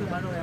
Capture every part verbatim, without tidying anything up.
Sabar!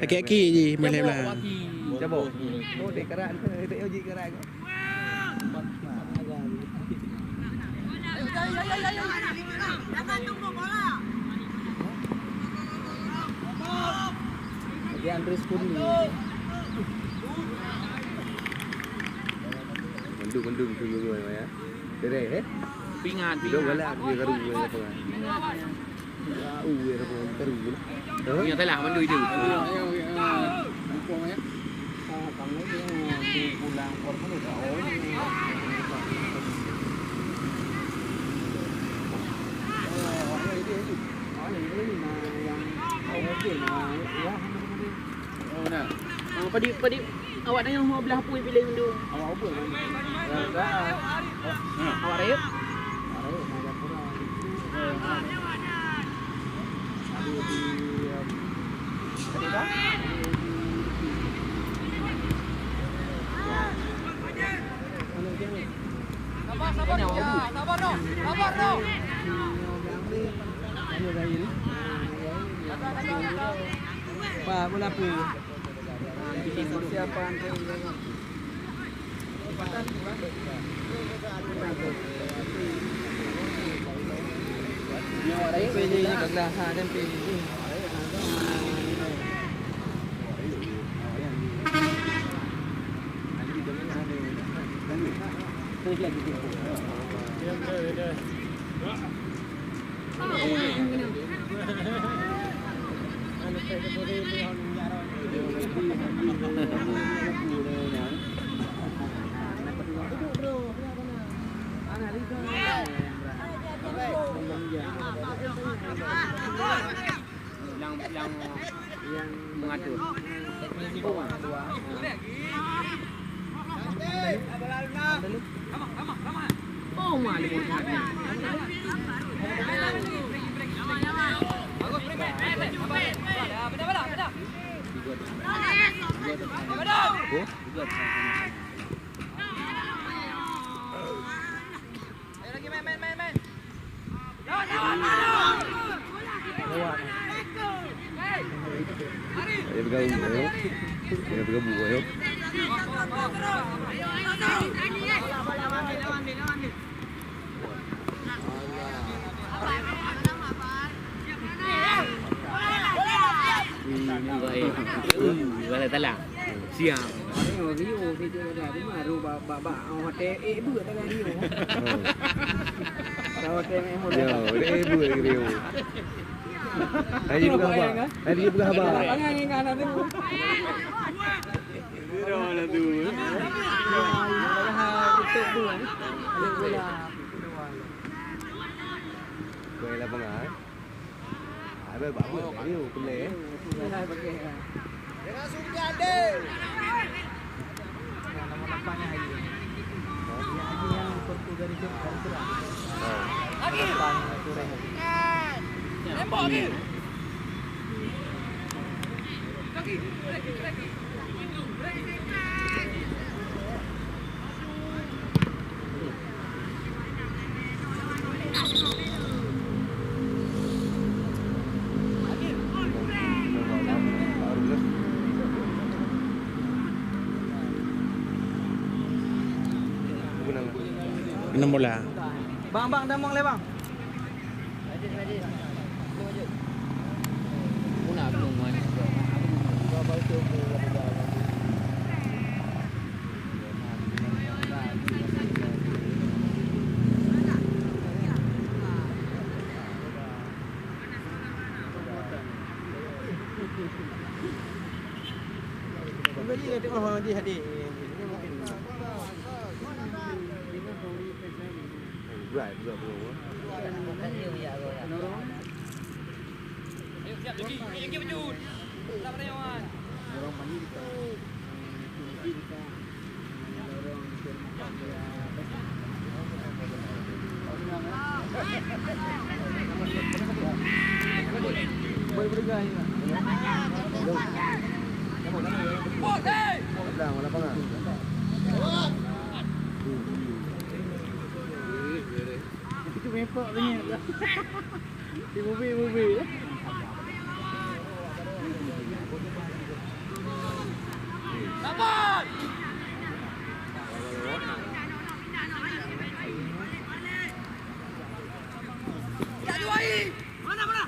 Aki-aki ji, boleh lah. Cabok. Oh, dek karat. Dek uji karat. Lagi Andreas pun ni. Mandum-mandum tu dulu ya. Beres, eh? Pingat, Duduk pingat. Galak dia karu dia apa kan? Pingat. Ya, uh, dia apa karu. Apa? Ingat lah, mandum itu. Oh, nah. Oh, padi, padi. Awak nyoe mau belah apui pilih mandum. Awak apa? Awak rayeuk? Awak rayeuk, Magapura. Sabar, sabar, sabar, noh. Sabar, noh. Pak, bola apa? Bikin persiapan. Yang, yang, yang mengatur. Oh, malu. Ayo lagi, main, main, main, main. Ayo bergabung, ayo. Ayo bergabung, ayo. Hmm, baik. Uh, balas salah. Siap. Rio, Rio, Rio dah. Cuma Rio bak, bak, bak, oh, hotel, eh, bu, tak ada Rio. Oh. Dah hotel, eh, bu. Ya, hotel, eh, bu lagi Rio. Hari ni buka haba. Hari ni buka haba. Lapangan ni kan ada tu. Rio mana tu? Tutup tu, eh. Ada bola. Kau yang lapangan, eh? Ada bagus, oh, Rio, boleh, eh? Jangan suntikan, deh. Yang nomor lapan ni, Haji. Yang Haji yang Portugal itu, Portugal. Ha. Lapan kurang. Tembak, Haji. Kaki, kaki, kaki. Break, break. Break. Enam bola. Bang, bang, damong lé, bang. Right, right, right, right. Ayo, siap, Jogi. Jogi, Jogi, Jogi. Siap, Jogi. Itu mempak tanya. Di movie, movie. Sabar. Ya, dua, mana, mana?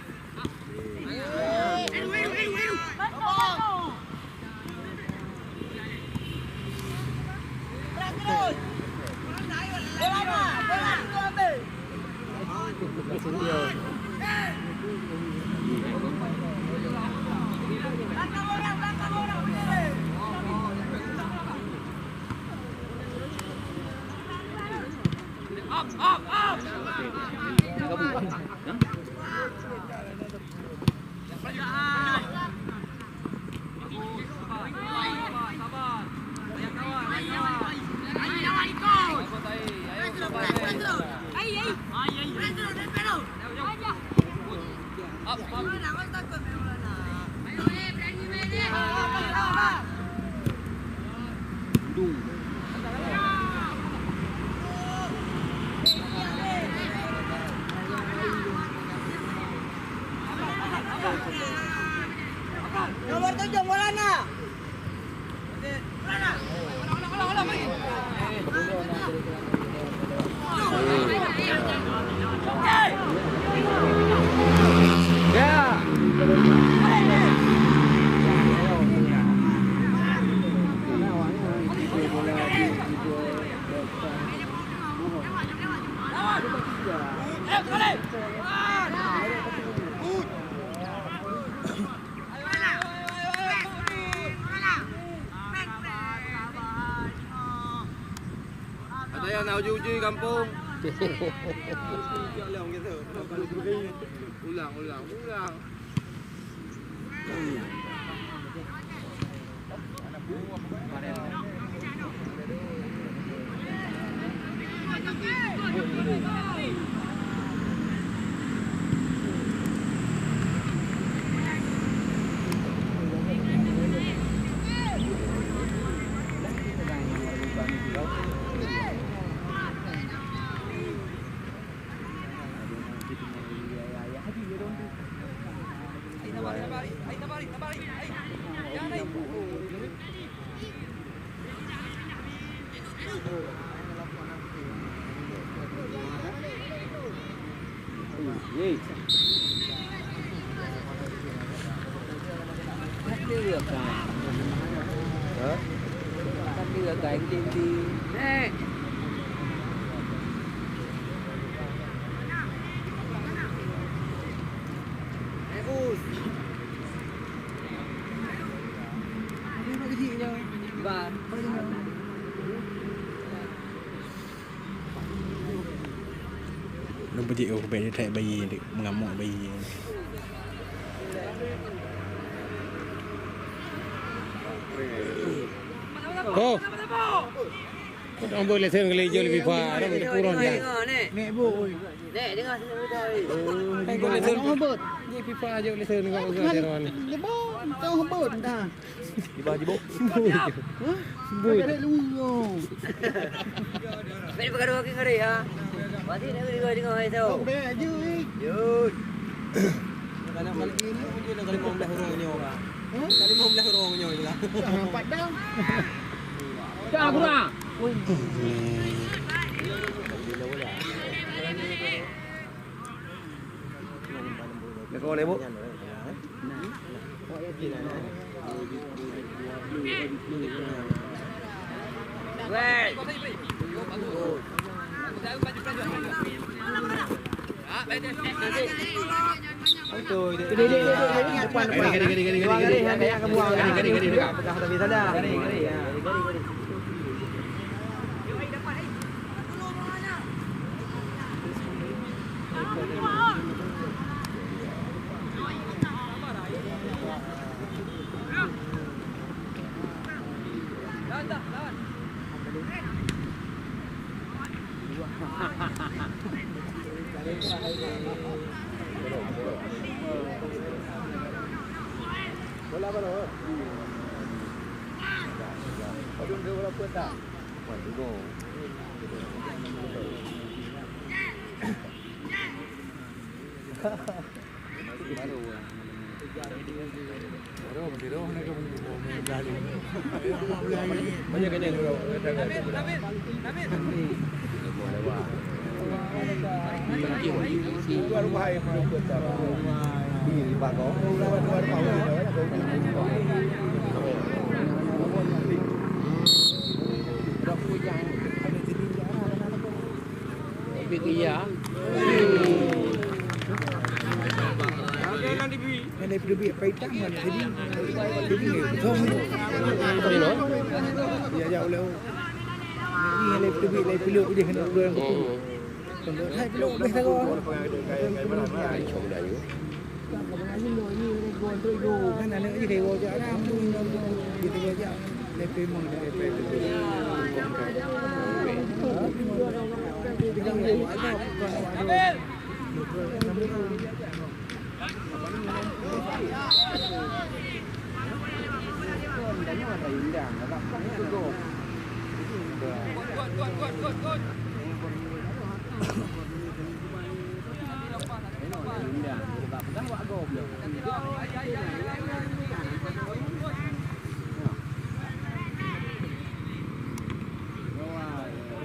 Nomor tujuh, Maulana. Ada yang nak uji-uji kampung. Ulang, ulang, ulang. Nampak je, oh, bayi, bayi, mengamuk bayi. Oh. Kau tak ambil lesen kali je lebih far. Ada lebih kurang dah. Nek, Bu. Nek, dengar sini, Bu. Kan kau lesen. Lebih far je lesen kau, kau jalan. Lebih, tak ambil dah. Di bawah jibuk. Hah? Bui. Ada luar. Baik, perkara lagi ngeri, ha. Pasti nak dengar, dengar hai tu. Bèk jeuet. Jeuet. Anak balik ini pun dia dah limong belas orang nyoe. Hah? Dah limong belas orang nyoe je lah. Dah nampak dah. Dah kurang. Dah kawan, Ibu? Bola mana? Padum dua bola pun tak? Wan, dua. Tapi iya. Nyan lé peudubi paitang nyan jadi. Jadi beutôi. Ya, ya, uleh. Nyan lé peudubi, lé peuleuk udeh keuneuk ureueng. Hai peuleuk udeh sagoe. Kan aneuk jih kawoe jak dah. Gitu jak. Lé peuleuk.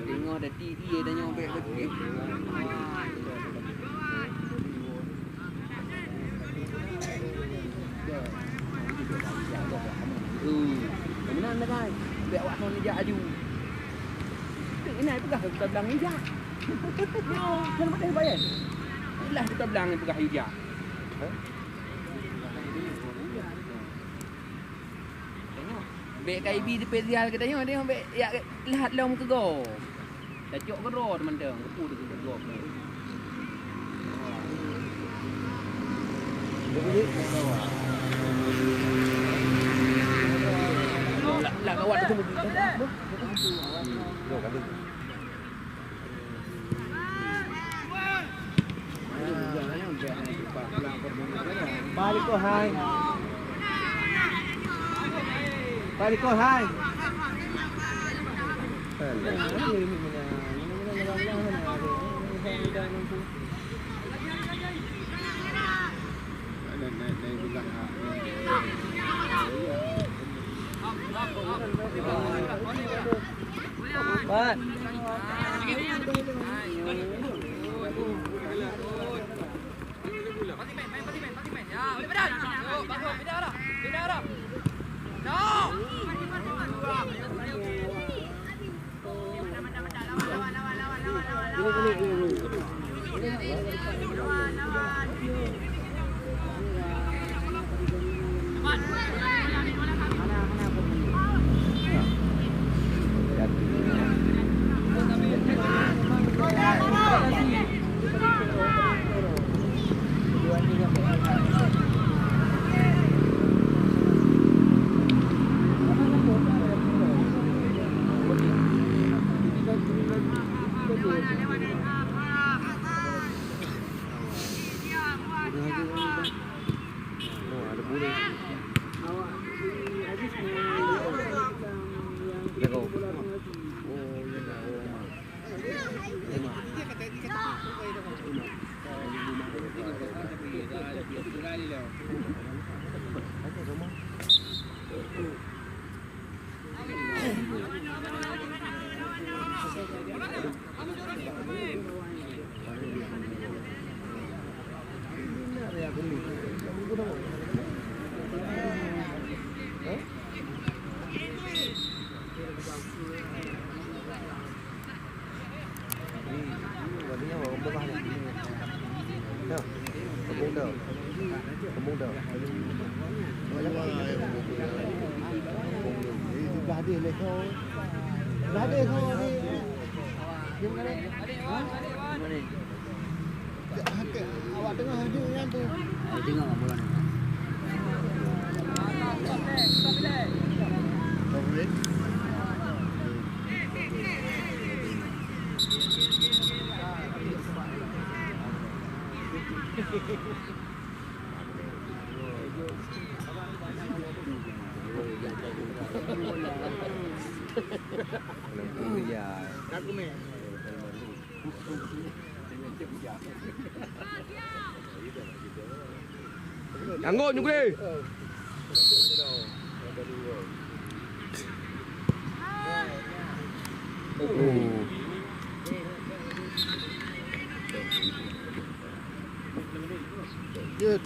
Teungoh dati ie tanyoe bèk beutôi. Hmm. Meunan dah, kan? Bèk awak nyan jak aju. Inai peugah keu tablang ijak. Nyoe, nyan padahai bayar. Ilah keu tablang peugah ijak. Hah? Bèk ka ibi spesial geutanyoe, tanyoe bèk jak lheuh lom keu gob. Tacok keudroe teumantong, keupeue teukeudroe. Lah, lah, gawat tu. Balik kau hai. Balik kau hai. Dah. Kembung dah. Kembung dah. Dah deh leh kau. Dah deh kau ni. Gimana? Ha? Awak tengah hadir nyan tu. Awak tengok bola ni. Nyanggut, nyugule. Oh. Jeuet.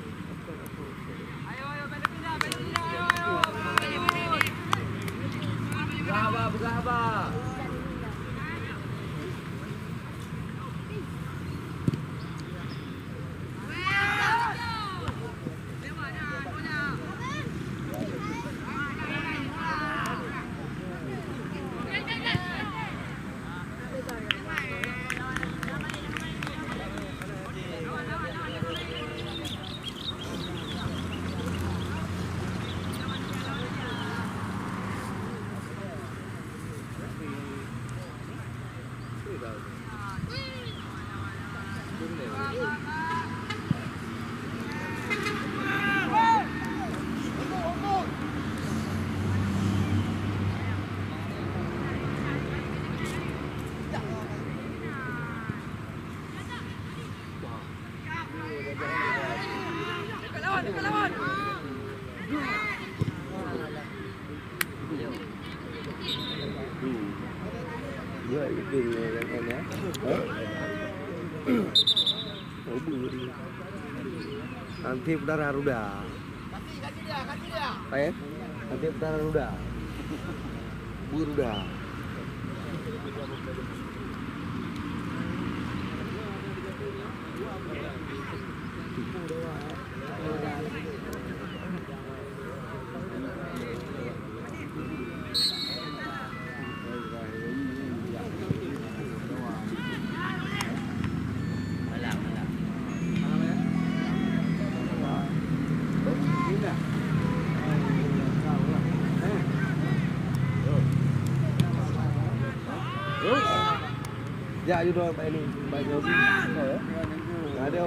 Peugah haba, peugah haba. Nanti putaran roda. Eh? Nanti putaran roda. Beruda. Jak you dong, Pak Eli, Pak Eli. Ada.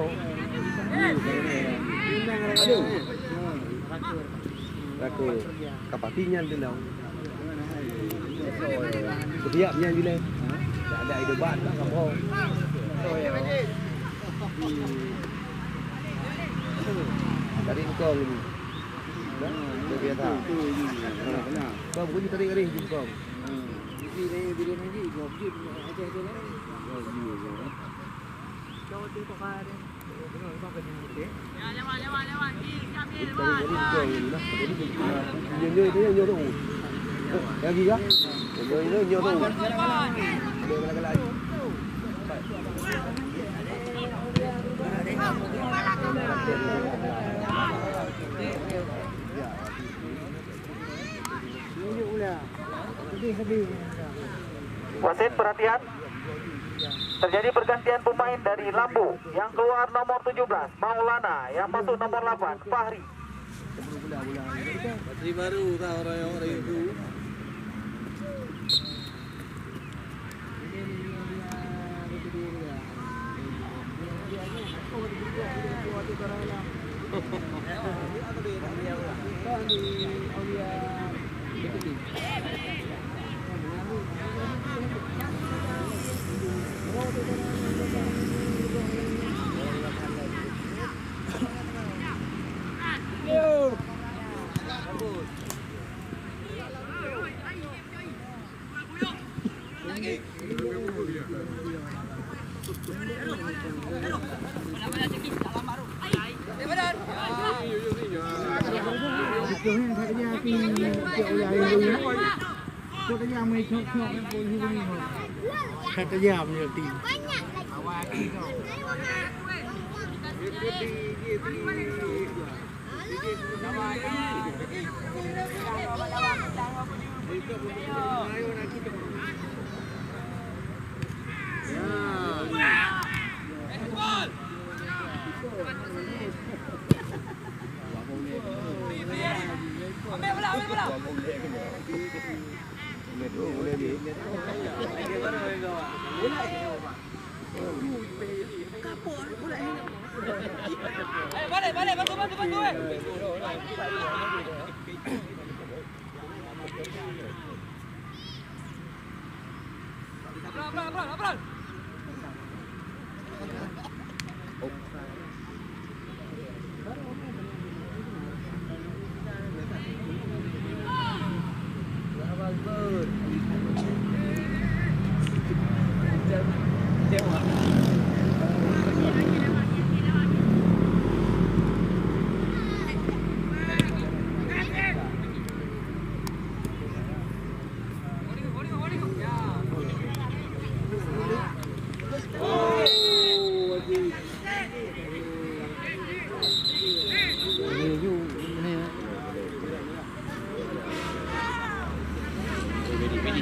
Ada. Raka. Kapati nyan tu dah. Setiap nyan bila ada ide ban tak kamu. Dari engkau ni. Dah, dah biasa. Kau bunyi tadi hari jumpa. Lagi kah? Wasit, perhatian. Terjadi pergantian pemain dari Lambu, yang keluar nomor tujuh belas, Maulana, yang masuk nomor delapan, Fahri. Patri baru tah orang yang orang itu.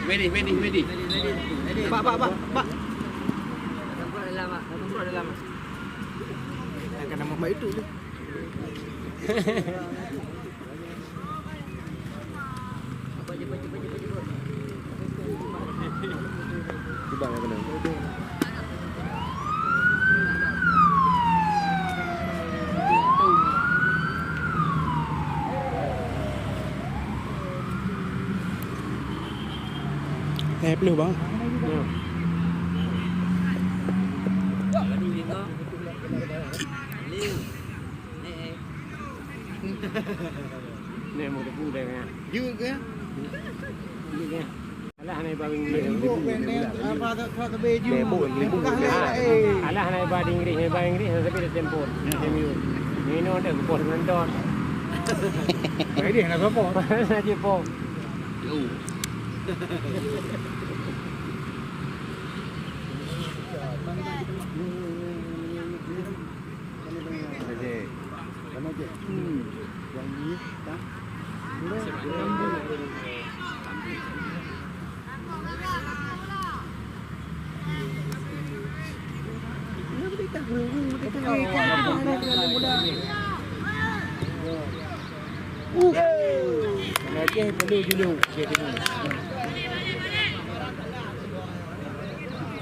Ready, ready, ready, ready. Pak, pak, pak, pak. Akan nama mak itu tu. Cuba nak kena. Eh, penuh bang. Ya. Ni mau tepu dah ya. Juga. Juga. Alah, hana iba Inggris. Libur pendek, apa tak, tak tebe ju. Libur, libur. Bukan lah, eh. Alah, hana iba Inggris, hana iba Inggris, hana sabe tempo. Ni no dah bos ngendor. Ini hana sopo. Hana sopo. Jauh.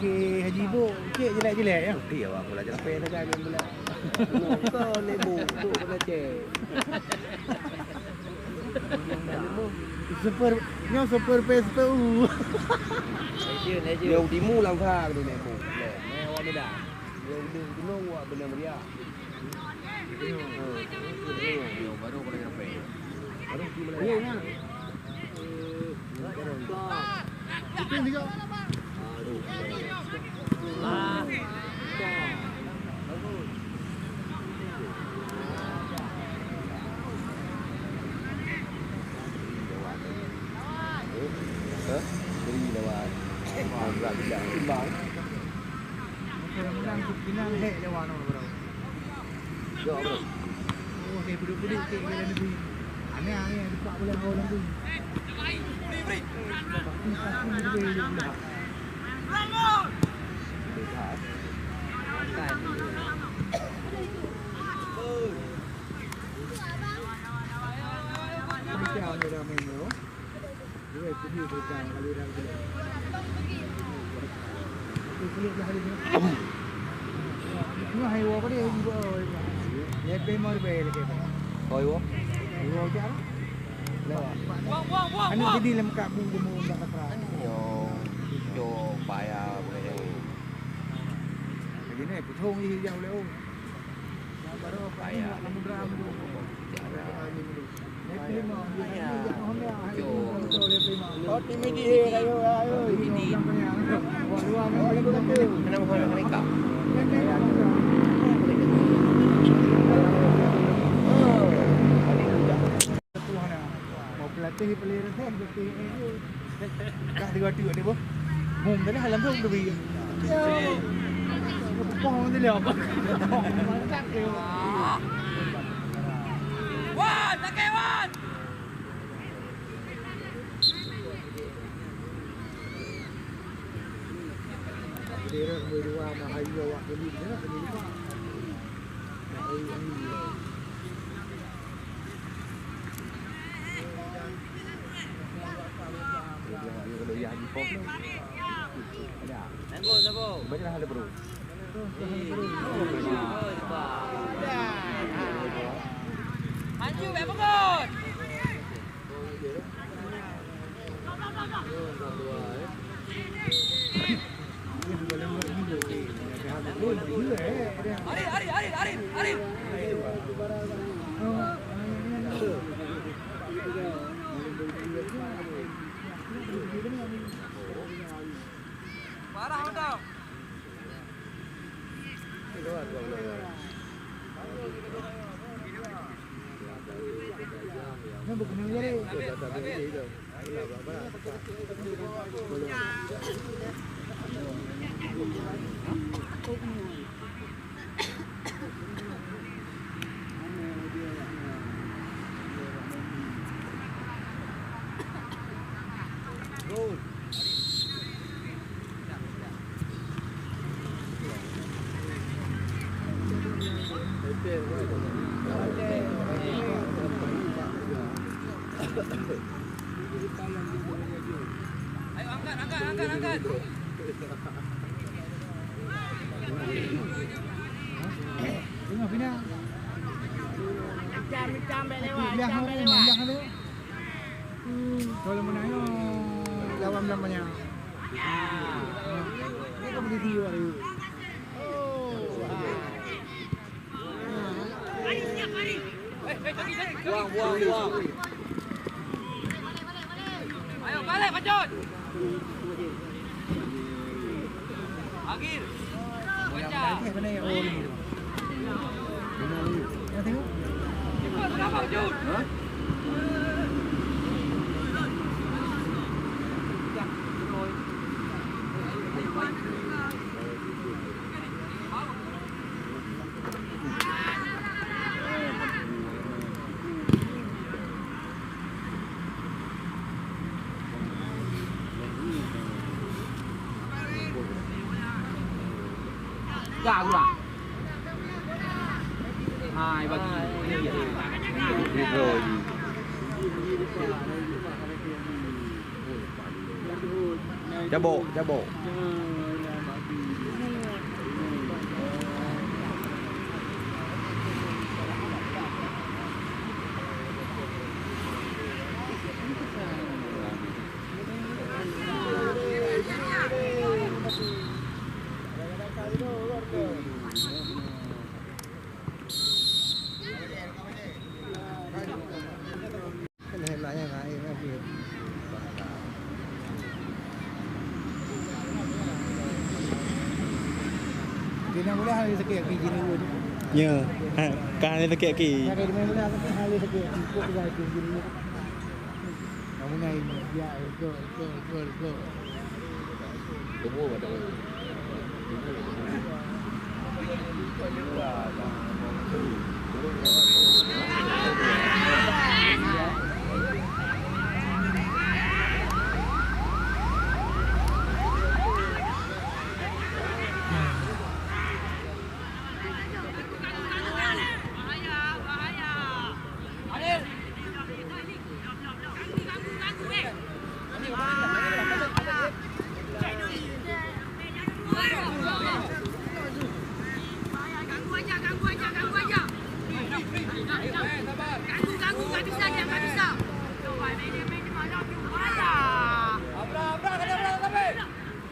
Oke, Haji Ibu, cek jelek-jelek ya. Iya, aku lah jelek saja main bola. Bukan, Ibu, tu kena cek. Super, nyoe super P S P U. Legend, legend. Nyoe timu lam fa tu, Ibu. Nyoe awak muda. Nyoe udah gunung, awak beuna meriah. Baru kalau sampai. Baru di Malaysia. Iya, iya. Itu juga. Beri lewat. Berat juga. Timbang. Mudah-mudahan tu final hek lawan orang baru. Jok, bro. Oh, saya beduk-beduk cek jalan negeri. Aneh, aneh, dekat bola orang tu. Tapi, tapi, dia boleh buka. Macam dia dah main, bro. Oi, wo. Aneuk jadi lem kak bu jemu bak sakra. Yo, yo, payah boleh. Lagi ni, putung je hijau leh, oh. Payah. Oh, tim ini, eh, ayo, ayo. Ini. Kenapa kau nak mereka? Mau pelatih, pelatih, pelatih, pelatih. Dah dua tu ada, boh. Bom dah lah, langsung tu beri. Ya. Wan, takut, Wan! Tengok, tengok. Baca dah ada bro. Maju, bèk peugöt. Arit, arit, arit, arit, arit. Parah, Bang. Ayo, angkat, angkat, angkat, angkat. Tengah pindah. Pindah, pindah, pindah. Kalau menang, lawan belah banyak. Ini kompetisi baru. Buang, buang, buang. Ayo, balik, Pajot. Agil. Baca. Cepat, kenapa, Pajot? Dah, kurang. Hai, bagi. Cabok, cabok. Dia nak boleh hari sakit kaki jenuh. Ya, ha, kan ada sakit kaki. Ada main bola tapi hari sakit kaki. Kok dah itu jenuh. Kamu naik dia, itu, itu, itu, itu.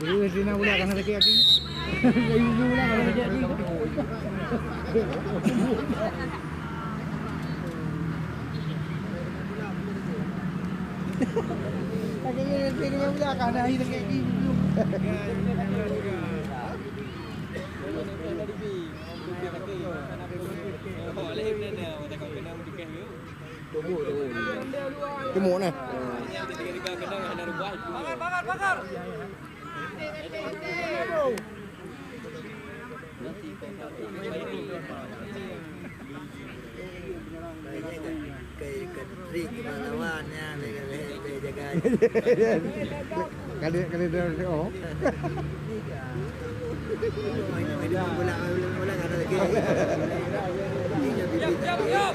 Jadi, mesti nak ulang karena sakit hati. Jadi, mesti ulang karena sakit hati. Sakit hati, mesti ulang karena sakit hati. Tunggu, tunggu. Tunggu nah. Pagar, pagar, pagar. Kantri keupahlawan nyan lé, lé, lé jaga. Kali, kali dia, oh. Main, main bola, main bola, ada lagi. Siap, siap, siap.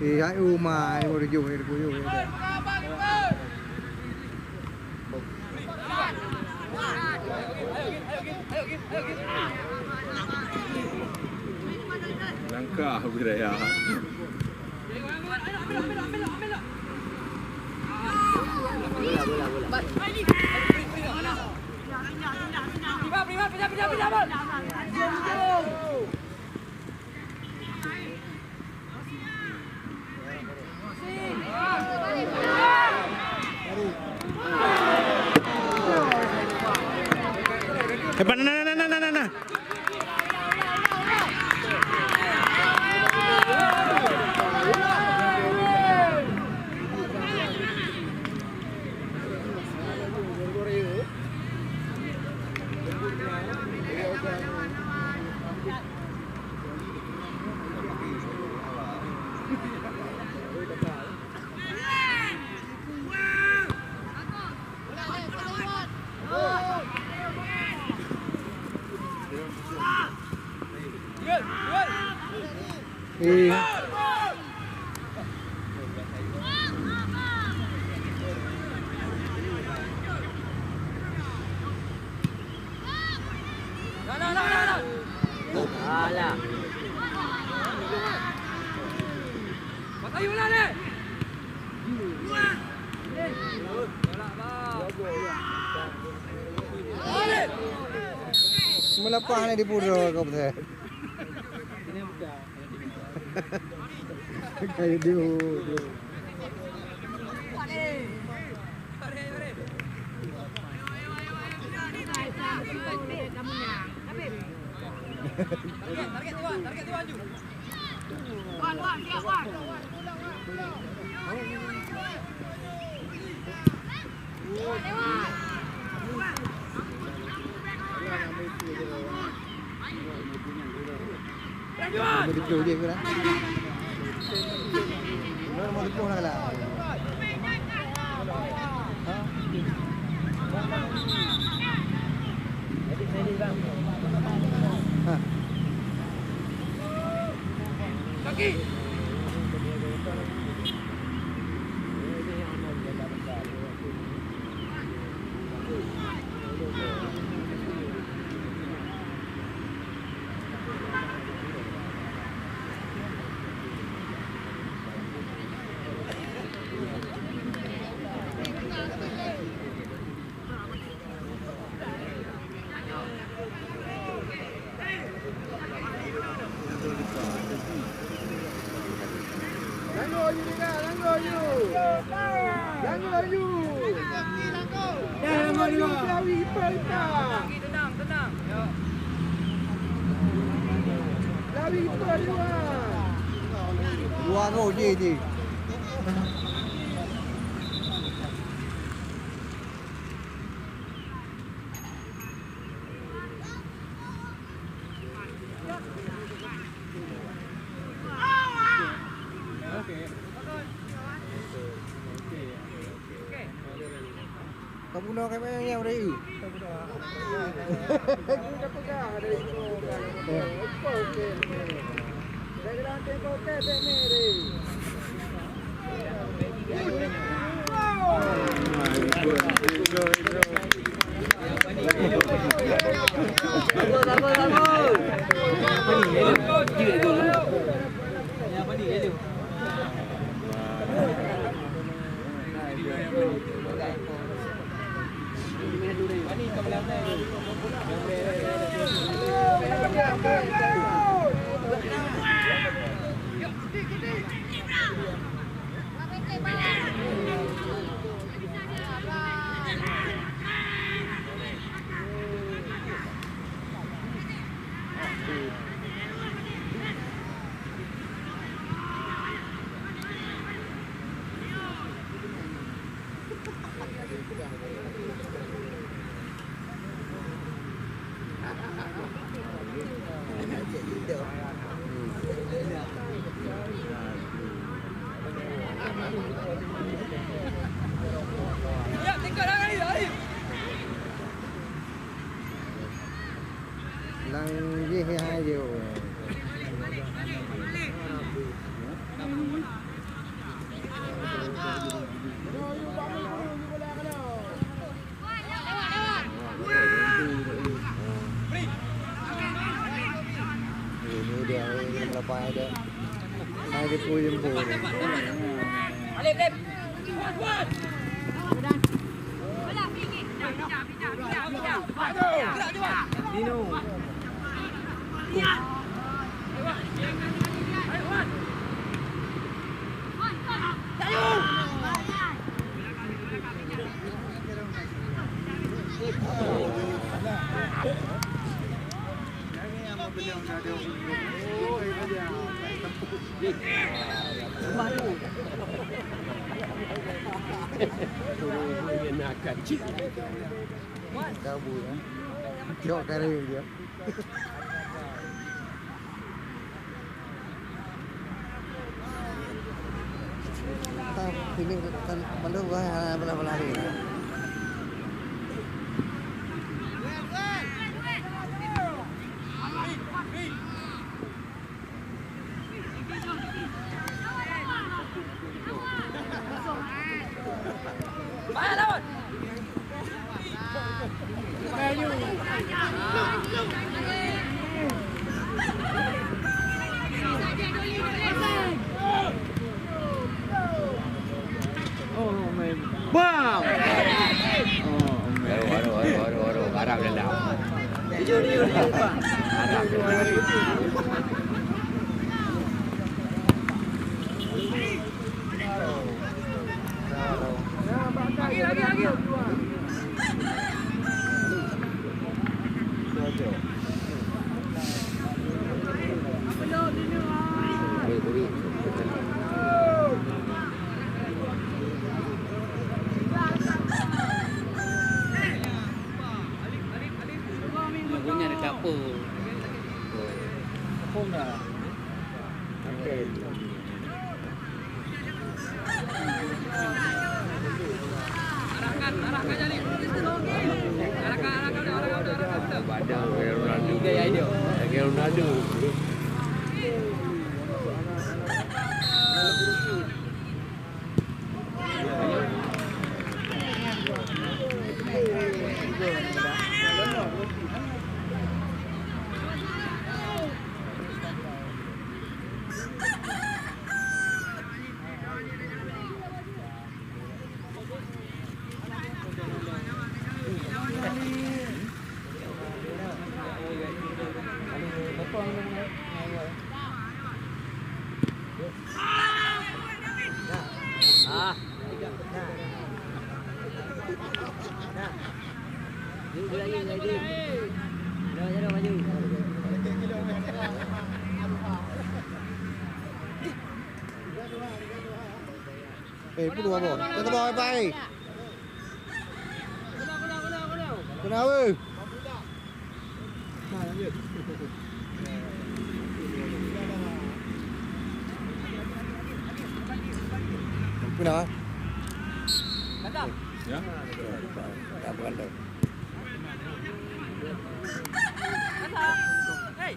Eh, hai uma, hai uma tujuh, hai tujuh. Langkah budaya. Depan, nah, nah, nah, nah, nah, nah. Eh. Alah. Pakayulah, Leh. Meulapah ni di pura kau betul. Kayu diu. Nombor tujuh je ke lah? Nombor tujuh lah lah. Ha? Ha. Langgoe yu, langgoe yu. Langgoe yu. Langgoe yu, Selawi Perintah. Selawi Perintah. Dua gol je, je. Kabunoe keuh nyang ureueng. Ya. Lam jih hai yue. Ini dia, ini berapa ada? Hai, dia pun jemput. Kabur, eh. Tiok kali dia. Ini kan malu bah, belah-belah ni. Oh, main. Bam! Oh, main. Aduh, aduh, aduh, aduh, aduh. Harap dendam. Harap dendam. Lagi, lagi, lagi. Punya ada dapur. Apa dah? Eh, puluh abang. Kita bawa wifi. Kenapa? Kenapa? Ya? Tak berandal. Hei.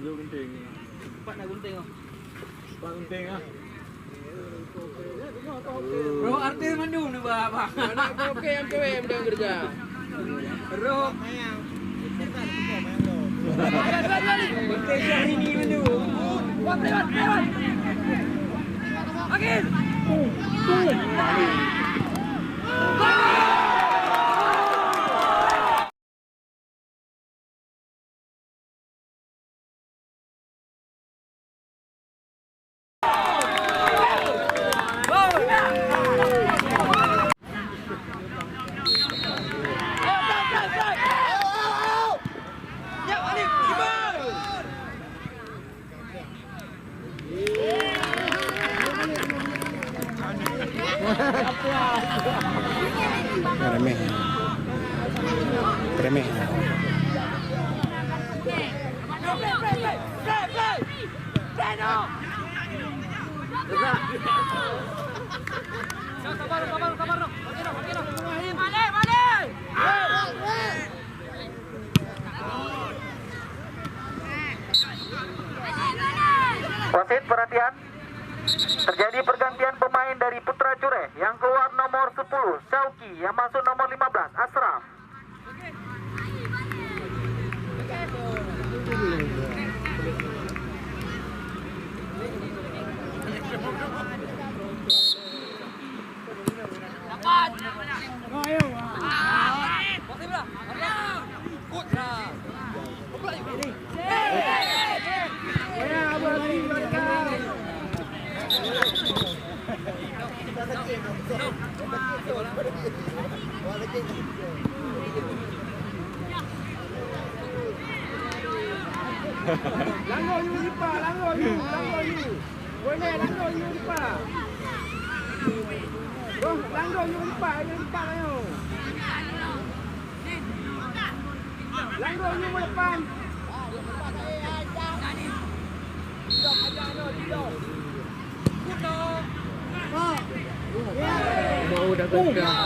Jom gunting. Cepat nak gunting, oh. Cepat gunting, ah. Roh artis mandum ni, bah, bah. Anak karaoke yang cewek yang udah kerja. Roh. Gunting hari ni mandum. Lewat, lewat, lewat. Makin. Remeh. Remeh. Sabar, sabar, sabar, noh. Balik, balik. Wasit, perhatian. Terjadi pergantian pemain dari Putra Cureh, yang keluar nomor sepuluh, Syauki, yang masuk nomor lima belas, Asraf. Langgoh yu, Ipa, langgoh yu, langgoh yu. Boleh langgoh yu, Ipa. Roh, langgoh yu, Ipa, yu, Ipa, ayo. Langgoh yu, depan. Mau dah tendang.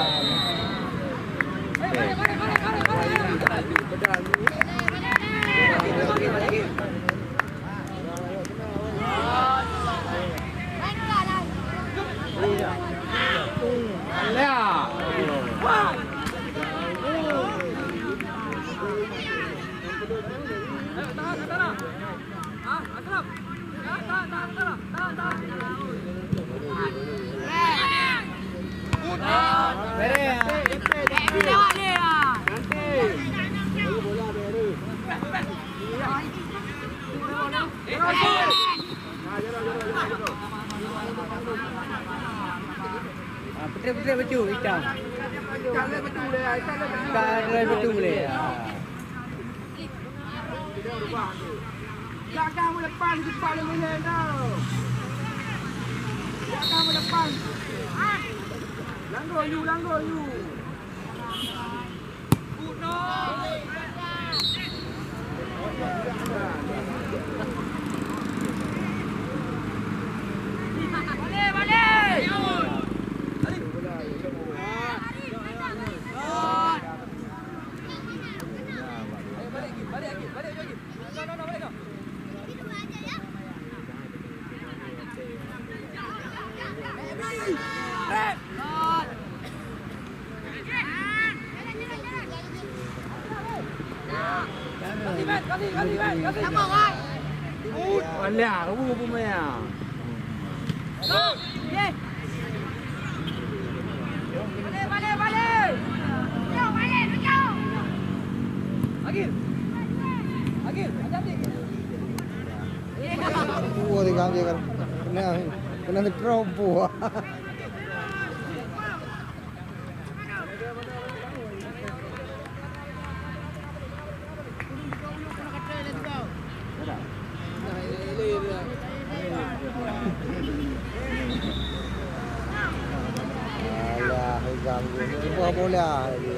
Ah, putri-putri bacut, hitam. Hitam bacut boleh, ah. Jangan meuleupah, cepat lé minèe tau. Jangan meuleupah. Langgoh yu, langgoh yu. Alah, uh, pemain. Agil. Agil, hati-hati. Buah tiga dia kan. Kena, kena terobos. Alah, ganggu. Buah bola lagi.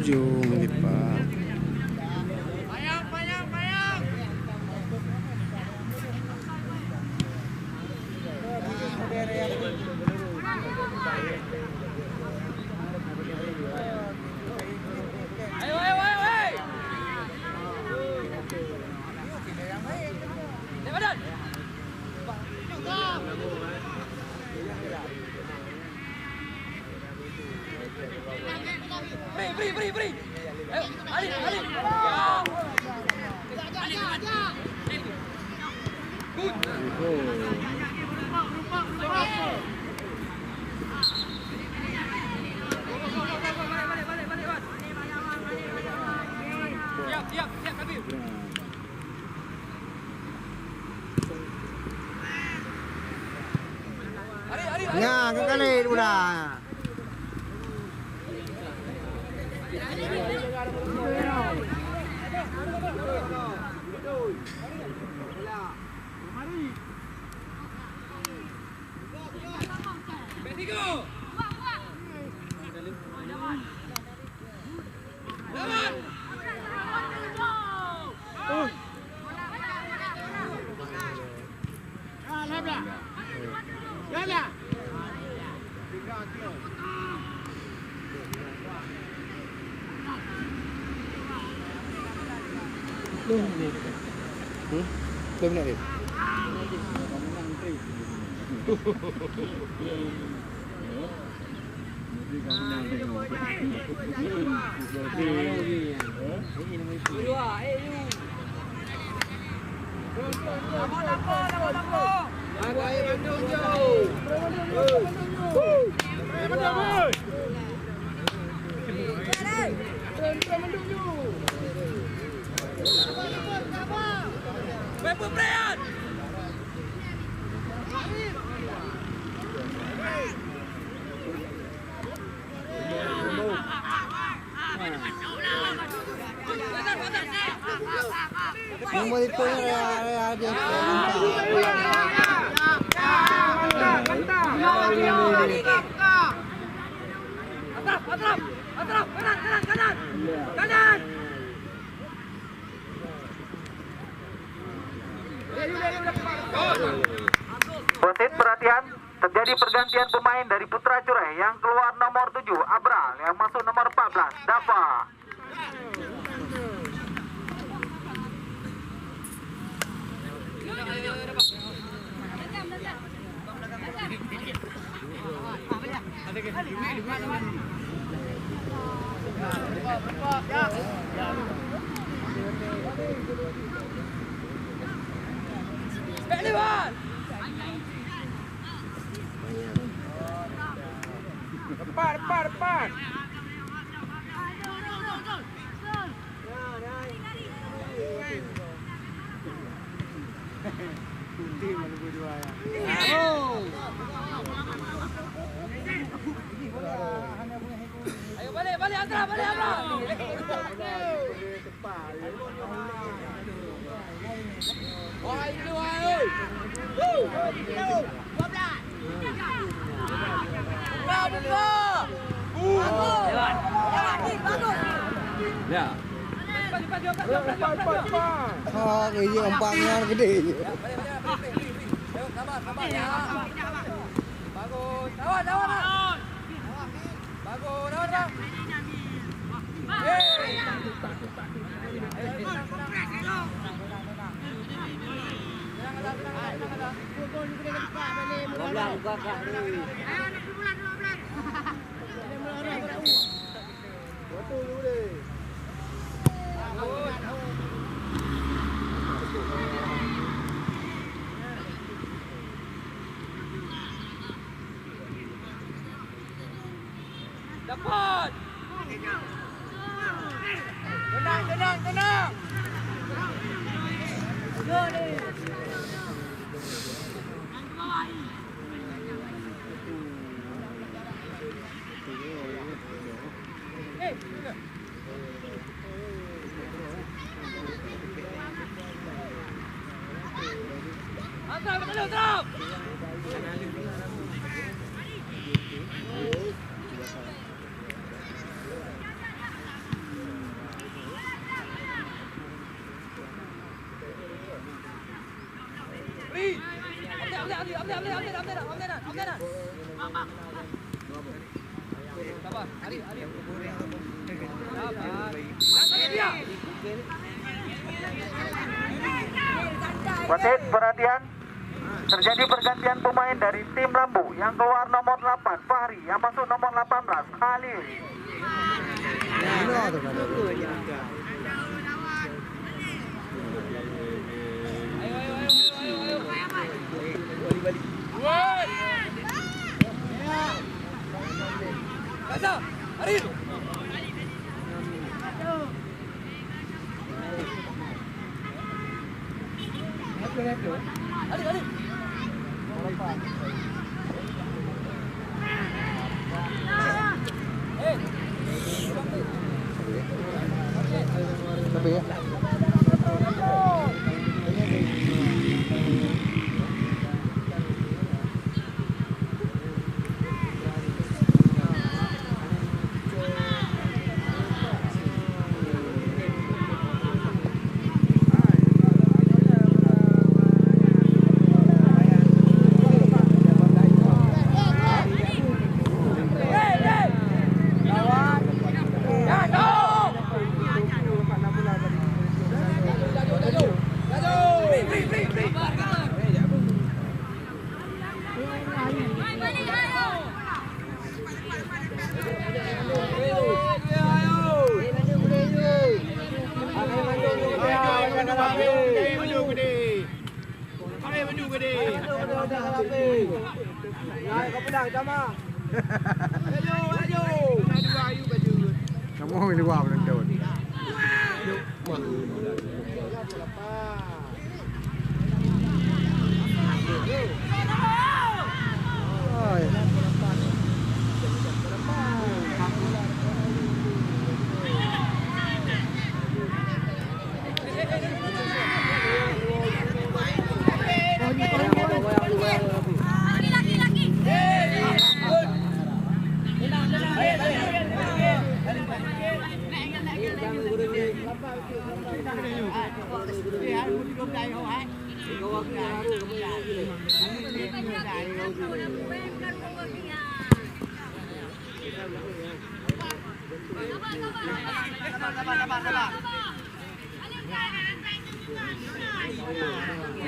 Tujuh menit, Pak. Bri, bri, bri, bri. Ayo, Ali, Ali. Ya. Siap, siap, siap, Kabir. Nya, ka kali dulu dah. Hmm? Belum nak, Rin? Nomor itu ya, ya, ya, dia. Atrap, atrap, atrap, kanan, kanan, kanan. Kanan. Wasit, perhatian, terjadi pergantian pemain dari Putra Cureh yang keluar nomor tujuh, Abra, yang masuk nomor empat belas, Dafa. Ayo balik, balik, Azra, balik, Azra. Ya. Ha, iya, empat ngon gede. Bagus. Lawan, lawan, lawan. Bagus, lawan, lawan. Hei. Dapat. Tenang, tenang, tenang. Wasit, perhatian. Terjadi pergantian pemain dari tim Lambu, yang keluar nomor delapan, Fahri, yang masuk nomor delapan belas, Khalil. Kamoe di luwa penonton.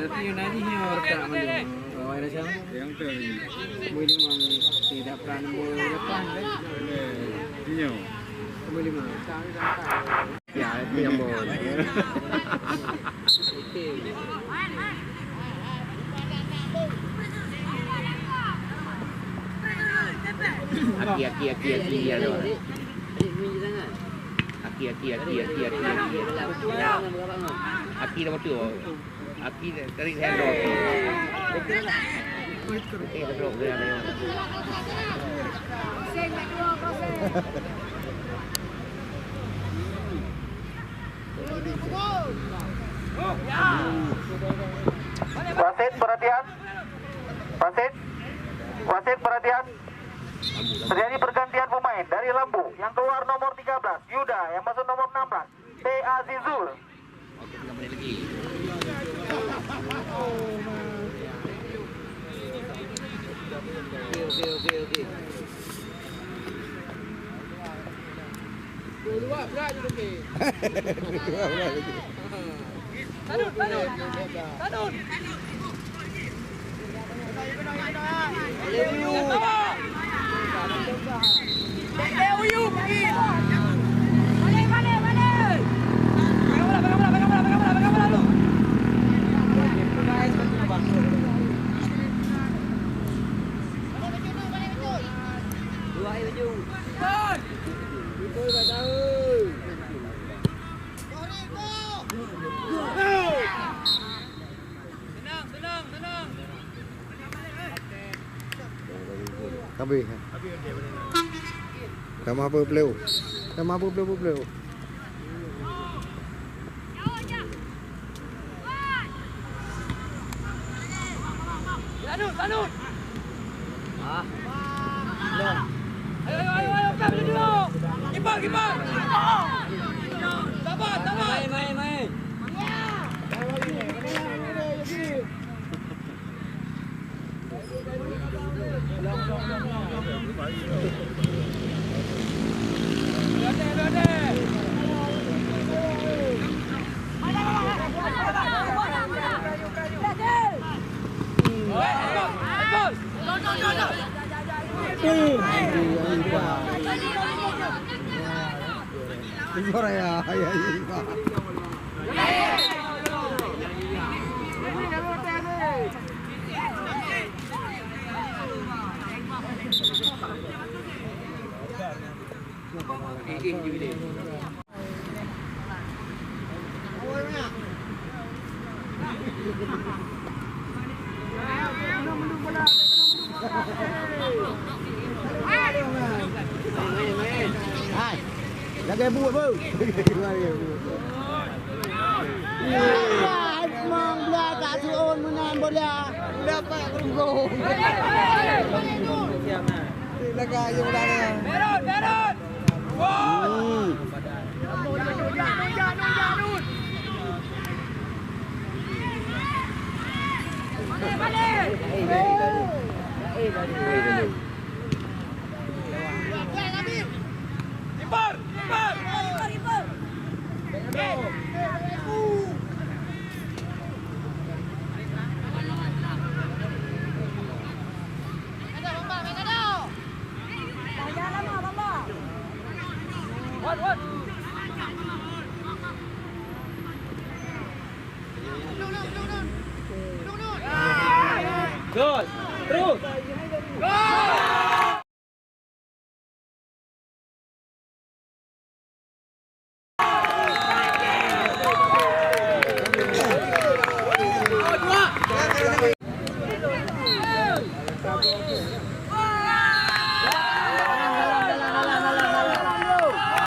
Tapi yang tadi ni orang tak mana? Awak ada siapa? Yang tu ni. Boleh mami. Tidak pernah nombor depan kan? Boleh mami. Ya, itu yang bawa. Aki, aki, aki, aki, ya, tu. Aki, aki, aki, aki, aki, aki. Aki dah betul. Aki dari saya dah. Eh, dah dah. Wasit, perhatian. Wasit. Wasit, perhatian. Terjadi pergantian pemain. Dari Lambu, yang keluar nomor tiga belas, Yuda, yang masuk nomor enam belas, T A Zizur. Oke, oke, oke, oke. Dua belas berat je, oke. Dua belas berat je. Tanun, tanun. Tanun. Habis. Sama apa beliau? Sama apa beliau, beliau? Lanjut, lanjut. Ah. Ayo, ayo, ayo, ayo, Pep, dulu. Kiper, kiper. Sabar, sabar. Main, main, main. Hai, lagèe buet, beuh. Hai, mong bola tak seuôn meunan bola. Dapat perunggu. Lagèe ayo bola ni. Berot, berot. Hmm. Kiper, kiper.